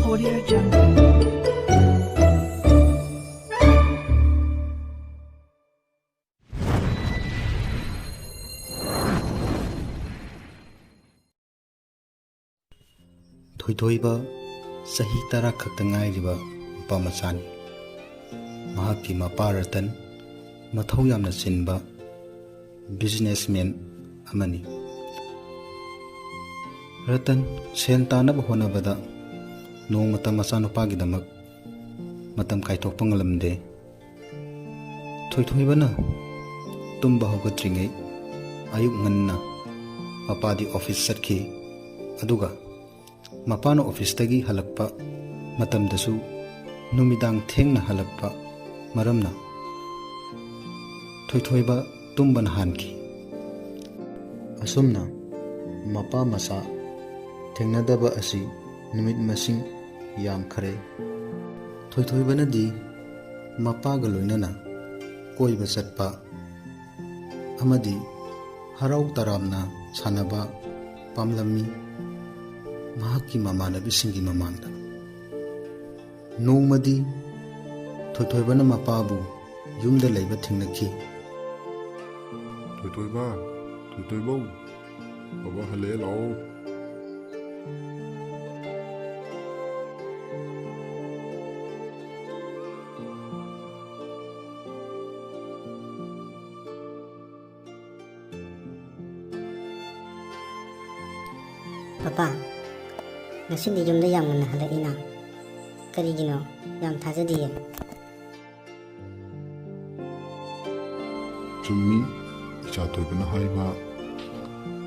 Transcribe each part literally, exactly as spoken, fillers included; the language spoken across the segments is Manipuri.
Audio Jungle. ꯊꯣꯏꯊꯣꯏꯕ ꯆꯍꯤ ꯇꯔꯥ ꯈꯛꯇ ꯉꯥꯏꯔꯤꯕ ꯅꯨꯄꯥ ꯃꯆꯥꯅꯤ꯫ ꯃꯍꯥꯛꯀꯤ ꯃꯄꯥ ꯔꯇꯟ ꯃꯊꯧ ꯌꯥꯝꯅ ꯆꯤꯟꯕ businessman ꯑꯃꯅꯤ꯫ ꯔꯇꯟ ꯁꯦꯟ ꯇꯥꯅꯕ ꯍꯣꯠꯅꯕꯗ ꯅꯣꯡꯃꯇ ꯃꯆꯥꯅꯨꯄꯥꯒꯤꯗꯃꯛ ꯃꯇꯝ ꯀꯥꯏꯊꯣꯛꯄ ꯉꯝꯂꯝꯗꯦ꯫ ꯊꯣꯏꯊꯣꯏꯕꯅ ꯇꯨꯝꯕ ꯍꯧꯒꯠꯇ꯭ꯔꯤꯉꯩ ꯑꯌꯨꯛ ꯉꯟꯅ ꯃꯄꯥꯗꯤ office ꯆꯠꯈꯤ, ꯑꯗꯨꯒ ꯃꯄꯥꯅ officeꯇꯒꯤ ꯍꯜꯂꯛꯄ ꯃꯇꯝꯗꯁꯨ ꯅꯨꯃꯤꯗꯥꯡ ꯊꯦꯡꯅ ꯍꯜꯂꯛꯄ ꯃꯔꯝꯅ ꯊꯣꯏꯊꯣꯏꯕ ꯇꯨꯝꯕꯅ ꯍꯥꯟꯈꯤ꯫ ꯑꯁꯨꯝꯅ ꯃꯄꯥ ꯃꯆꯥ ꯊꯦꯡꯅꯗꯕ ꯑꯁꯤ ꯅꯨꯃꯤꯠ ꯃꯁꯤꯡ ꯌꯥꯝꯈꯔꯦ꯫ ꯊꯣꯏꯊꯣꯏꯕꯅꯗꯤ ꯃꯄꯥꯒ ꯂꯣꯏꯅꯅ ꯀꯣꯏꯕ ꯆꯠꯄ ꯑꯃꯗꯤ ꯍꯔꯥꯎ ꯇꯔꯥꯝꯅ ꯁꯥꯟꯅꯕ ꯄꯥꯝꯂꯝꯃꯤ ꯃꯍꯥꯛꯀꯤ ꯃꯃꯥꯟꯅꯕꯤꯁꯤꯡꯒꯤ ꯃꯃꯥꯡꯗ꯫ ꯅꯣꯡꯃꯗꯤ ꯊꯣꯏꯊꯣꯏꯕꯅ ꯃꯄꯥꯕꯨ ꯌꯨꯝꯗ ꯂꯩꯕ ꯊꯦꯡꯅꯈꯤ꯫ "ꯊꯣꯏꯊꯣꯏꯕ, ꯊꯣꯏꯊꯣꯏꯕꯧ, ꯕꯕꯥ ꯍꯜꯂꯛꯑꯦ, ꯂꯥꯛꯑꯣ꯫" "ꯄꯄꯥ, ꯉꯁꯤꯗꯤ ꯌꯨꯝꯗ ꯌꯥꯝ ꯉꯟꯅ ꯍꯜꯂꯛꯏꯅ꯫ ꯀꯔꯤꯒꯤꯅꯣ? ꯌꯥꯝ ꯊꯥꯖꯗꯤꯌꯦ꯫" "ꯆꯨꯝꯃꯤ, ꯏꯆꯥ ꯊꯣꯏꯕꯅ ꯍꯥꯏꯕ꯫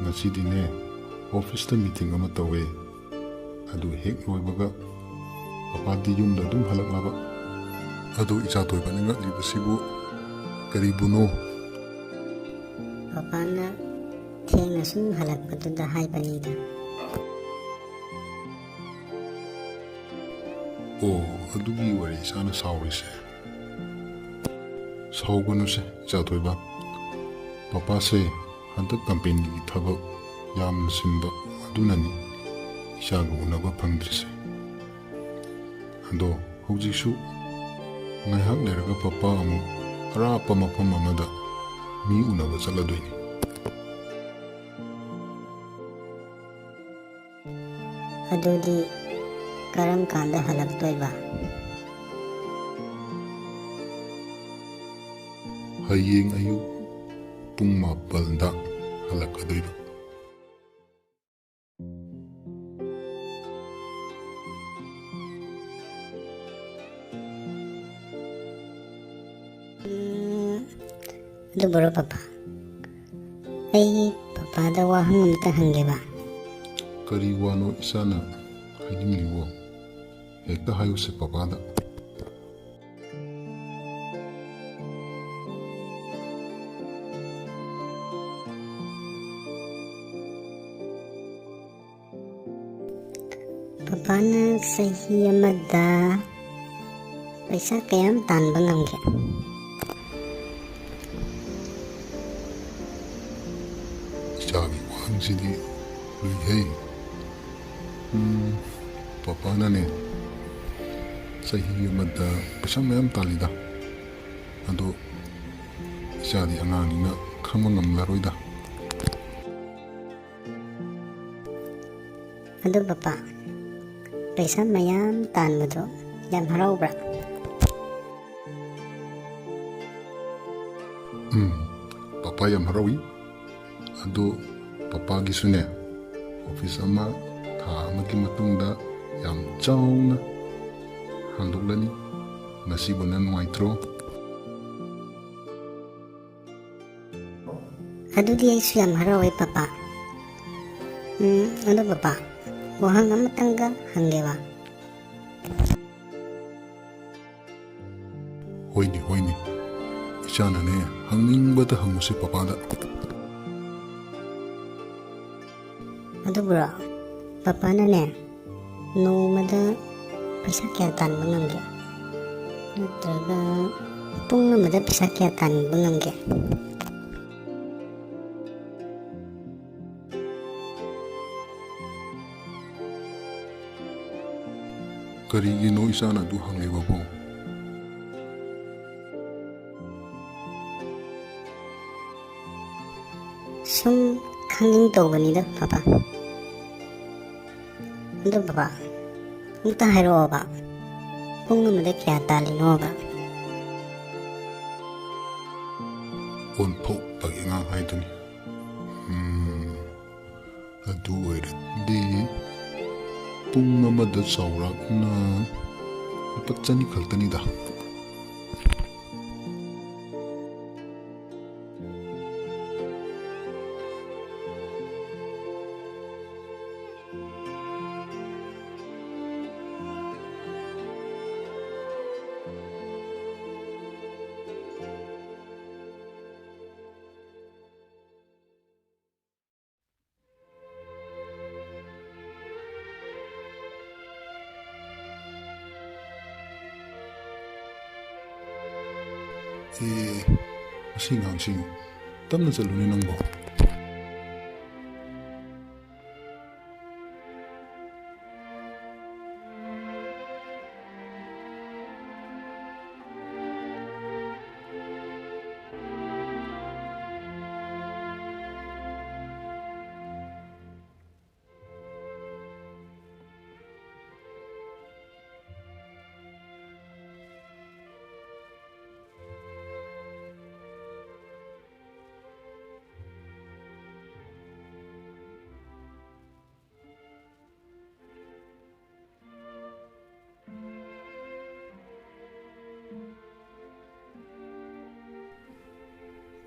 ꯉꯁꯤꯗꯤꯅꯦ, officeꯇ meeting ꯑꯃ ꯇꯧꯋꯦ꯫ ꯑꯗꯨ ꯍꯦꯛ ꯂꯣꯏꯕꯒ ꯄꯄꯥꯗꯤ ꯌꯨꯝꯗ ꯑꯗꯨꯝ ꯍꯜꯂꯛꯂꯕ꯫ ꯑꯗꯨ ꯏꯆꯥ ꯊꯣꯏꯕꯅ ꯉꯛꯂꯤꯕꯁꯤꯕꯨ ꯀꯔꯤꯕꯨꯅꯣ?" "ꯄꯄꯥꯅ ꯊꯦꯡꯅ ꯁꯨꯝ ꯍꯜꯂꯛꯄꯗꯨꯗ ꯍꯥꯏꯕꯅꯤꯗ꯫" "ꯑꯣ, ꯑꯗꯨꯒꯤ ꯋꯥꯔꯤ ꯏꯆꯥꯅ ꯁꯥꯎꯔꯤꯁꯦ?" "ꯁꯥꯎꯒꯅꯨꯁꯦ, ꯏꯆꯥ ꯊꯣꯏꯕ꯫ ꯄꯄꯥꯁꯦ ꯍꯟꯗꯛ companyꯒꯤ ꯊꯕꯛ ꯌꯥꯝꯅ ꯆꯤꯟꯕ ꯑꯗꯨꯅꯅꯤ ꯏꯆꯥꯒ ꯎꯅꯕ ꯐꯪꯗ꯭ꯔꯤꯁꯦ꯫" ꯑꯗꯣ ꯍꯧꯖꯤꯛꯁꯨ ꯉꯥꯏꯍꯥꯛ ꯂꯩꯔꯒ ꯄꯄꯥ ꯑꯃꯨꯛ ꯑꯔꯥꯞꯄ ꯃꯐꯝ ꯑꯃꯗ ꯃꯤ ꯎꯅꯕ ꯆꯠꯂꯗꯣꯏꯅꯤ꯫ ꯑꯗꯨꯗꯤ ꯀꯔꯝ ꯀꯥꯟꯗ ꯍꯜꯂꯛꯇꯣꯏꯕ? ꯍꯌꯦꯡ ꯑꯌꯨꯛ ꯄꯨꯡ ꯃꯥꯄꯜꯗ ꯍꯜꯂꯛꯀꯗꯣꯏꯕ꯫ ꯎꯝ, ꯑꯗꯨꯕꯨꯔꯣ ꯄꯄꯥ? ꯑꯩ ꯄꯄꯥꯗ ꯋꯥꯍꯪ ꯑꯃꯇ ꯍꯪꯒꯦꯕ꯫ ꯀꯔꯤ ꯋꯥꯅꯣ ꯏꯆꯥꯅ ꯍꯥꯏꯅꯤꯡꯂꯤꯕꯣ? ꯍꯦꯛꯇ ꯍꯥꯏꯌꯨꯁꯦ ꯄꯄꯥꯗ꯫ ꯄꯄꯥꯅ ꯆꯍꯤ ꯑꯃꯗ ꯄꯩꯁꯥ ꯀꯌꯥꯝ ꯇꯥꯟꯕ ꯉꯝꯒꯦ? ꯏꯆꯥꯒꯤ ꯋꯥꯍꯪꯁꯤꯗꯤ ꯂꯨꯏꯍꯦ꯫ ꯎꯝ, ꯄꯄꯥꯅꯅꯦ, ꯆꯍꯤ ꯑꯃꯗ ꯄꯩꯁꯥ ꯃꯌꯥꯝ ꯇꯥꯜꯂꯤꯗ꯫ ꯑꯗꯣ ꯏꯆꯥꯗꯤ ꯑꯉꯥꯡꯅꯤꯅ ꯈꯪꯕ ꯉꯝꯂꯔꯣꯏꯗ꯫ ꯑꯗꯨ ꯄꯄꯥ, ꯄꯩꯁꯥ ꯃꯌꯥꯝ ꯇꯥꯟꯕꯗꯣ ꯌꯥꯝ ꯍꯔꯥꯎꯕ꯭ꯔꯥ? ꯎꯝ, ꯄꯄꯥ ꯌꯥꯝ ꯍꯔꯥꯎꯏ꯫ ꯑꯗꯣ ꯄꯄꯥꯒꯤꯁꯨꯅꯦ, ꯑꯣꯐꯤꯁ ꯑꯃ ꯊꯥ ꯑꯃꯒꯤ ꯃꯇꯨꯡꯗ ꯌꯥꯝ ꯆꯥꯎꯅ ꯍꯥꯡꯗꯣꯛꯂꯅꯤ꯫ ꯃꯁꯤꯕꯨ ꯅꯪ ꯅꯨꯡꯉꯥꯏꯇ꯭ꯔꯣ? ꯑꯗꯨꯗꯤ ꯑꯩꯁꯨ ꯌꯥꯝ ꯍꯔꯥꯎꯋꯦ ꯄꯄꯥ꯫ ꯎꯝ, ꯑꯗꯣ ꯄꯄꯥ, ꯋꯥꯍꯪ ꯑꯃꯇꯪꯒ ꯍꯪꯒꯦꯕ꯫ ꯍꯣꯏꯅꯦ, ꯍꯣꯏꯅꯦ꯫ ꯏꯆꯥꯅꯅꯦ, ꯍꯪꯅꯤꯡꯕꯗ ꯍꯪꯉꯨꯁꯦ ꯄꯄꯥꯗ꯫ ꯑꯗꯨꯕꯨꯔꯣ, ꯄꯄꯥꯅꯅꯦ, ꯅꯣꯡꯃꯗ ꯄꯩꯁꯥ ꯀꯌꯥ ꯇꯥꯟꯕ ꯉꯝꯒꯦ? ꯅꯠꯇ꯭ꯔꯒ ꯄꯨꯡ ꯑꯃꯗ ꯄꯩꯁꯥ ꯀꯌꯥ ꯇꯥꯟꯕ ꯉꯝꯒꯦ? ꯀꯔꯤꯒꯤꯅꯣ ꯏꯆꯥꯅ ꯑꯗꯨ ꯍꯪꯂꯤꯕꯕꯨ? ꯁꯨꯝ ꯈꯪꯅꯤꯡ ꯇꯧꯕꯅꯤꯗ, ꯄꯄꯥ꯫ ꯑꯗꯨ ꯄꯄꯥ, ꯑꯝꯇ ꯍꯥꯏꯔꯛꯑꯣꯕ, ꯄꯨꯡ ꯑꯃꯗ ꯀꯌꯥ ꯇꯥꯜꯂꯤꯅꯣꯕ? ꯑꯣꯟꯊꯣꯛꯄꯒꯤ ꯑꯉꯥꯡ ꯍꯥꯏꯗꯨꯅꯤ꯫ ꯎꯝ, ꯑꯗꯨ ꯑꯣꯏꯔꯗꯤ ꯄꯨꯡ ꯑꯃꯗ ꯆꯥꯎꯔꯥꯛꯅ ꯂꯨꯄꯥ ꯆꯅꯤ ꯈꯛꯇꯅꯤꯗ꯫ ꯑꯦ, ꯃꯁꯤ ꯑꯉꯥꯡꯁꯤ ꯇꯞꯅ ꯆꯠꯂꯨꯅꯦ ꯅꯪꯕꯣ꯫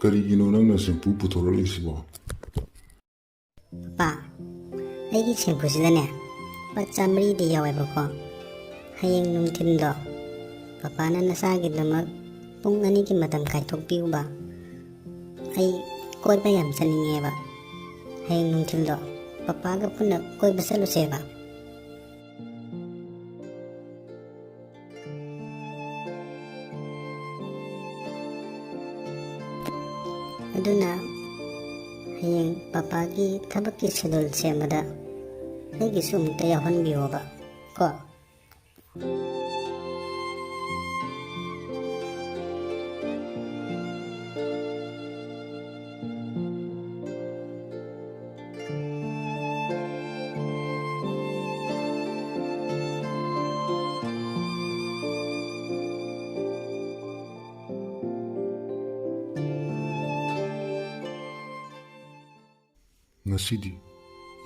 ꯀꯔꯤꯒꯤꯅꯣ ꯅꯪꯅ ꯁꯦꯝꯄꯨ ꯄꯨꯊꯣꯔꯛꯂꯤꯁꯤꯕꯣ? ꯄꯄꯥ, ꯑꯩꯒꯤ ꯁꯦꯝꯄꯨꯁꯤꯗꯅꯦ ꯂꯨꯄꯥ ꯆꯥꯃꯔꯤꯗꯤ ꯌꯥꯎꯋꯦꯕꯀꯣ꯫ ꯍꯌꯦꯡ ꯅꯨꯡꯊꯤꯟꯗꯣ ꯄꯄꯥꯅ ꯅꯆꯥꯒꯤꯗꯃꯛ ꯄꯨꯡ ꯑꯅꯤꯒꯤ ꯃꯇꯝ ꯀꯥꯏꯊꯣꯛꯄꯤꯌꯨꯕ꯫ ꯑꯩ ꯀꯣꯏꯕ ꯌꯥꯝ ꯆꯠꯅꯤꯡꯉꯦꯕ꯫ ꯍꯌꯦꯡ ꯅꯨꯡꯊꯤꯜꯗꯣ ꯄꯄꯥꯒ ꯄꯨꯟꯅ ꯀꯣꯏꯕ ꯆꯠꯂꯨꯁꯦꯕ꯫ ꯑꯗꯨꯅ ꯍꯌꯦꯡ ꯄꯄꯥꯒꯤ ꯊꯕꯛꯀꯤ schedule ꯁꯦꯝꯕꯗ ꯑꯩꯒꯤꯁꯨ ꯑꯃꯨꯛꯇ ꯌꯥꯎꯍꯟꯕꯤꯌꯣꯕ ꯀꯣ꯫ ꯉꯁꯤꯗꯤ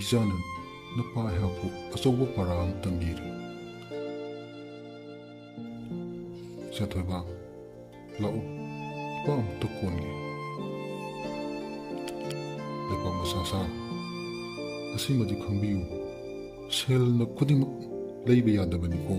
ꯏꯆꯥꯅ ꯅꯄꯥ ꯑꯩꯍꯥꯛꯄꯨ ꯑꯆꯧꯕ ꯄꯥꯔꯥ ꯑꯃ ꯇꯝꯕꯤꯔꯦ꯫ ꯏꯆꯥ ꯊꯣꯏꯕ, ꯂꯥꯛꯎ, ꯏꯄꯥ ꯑꯃꯨꯛꯇ ꯀꯣꯟꯒꯦ꯫ ꯂꯩꯄꯥꯛ ꯃꯆꯥ ꯁꯥ, ꯑꯁꯤꯃꯗꯤ ꯈꯪꯕꯤꯌꯨ, ꯁꯦꯜꯅ ꯈꯨꯗꯤꯡꯃꯛ ꯂꯩꯕ ꯌꯥꯗꯕꯅꯤꯀꯣ꯫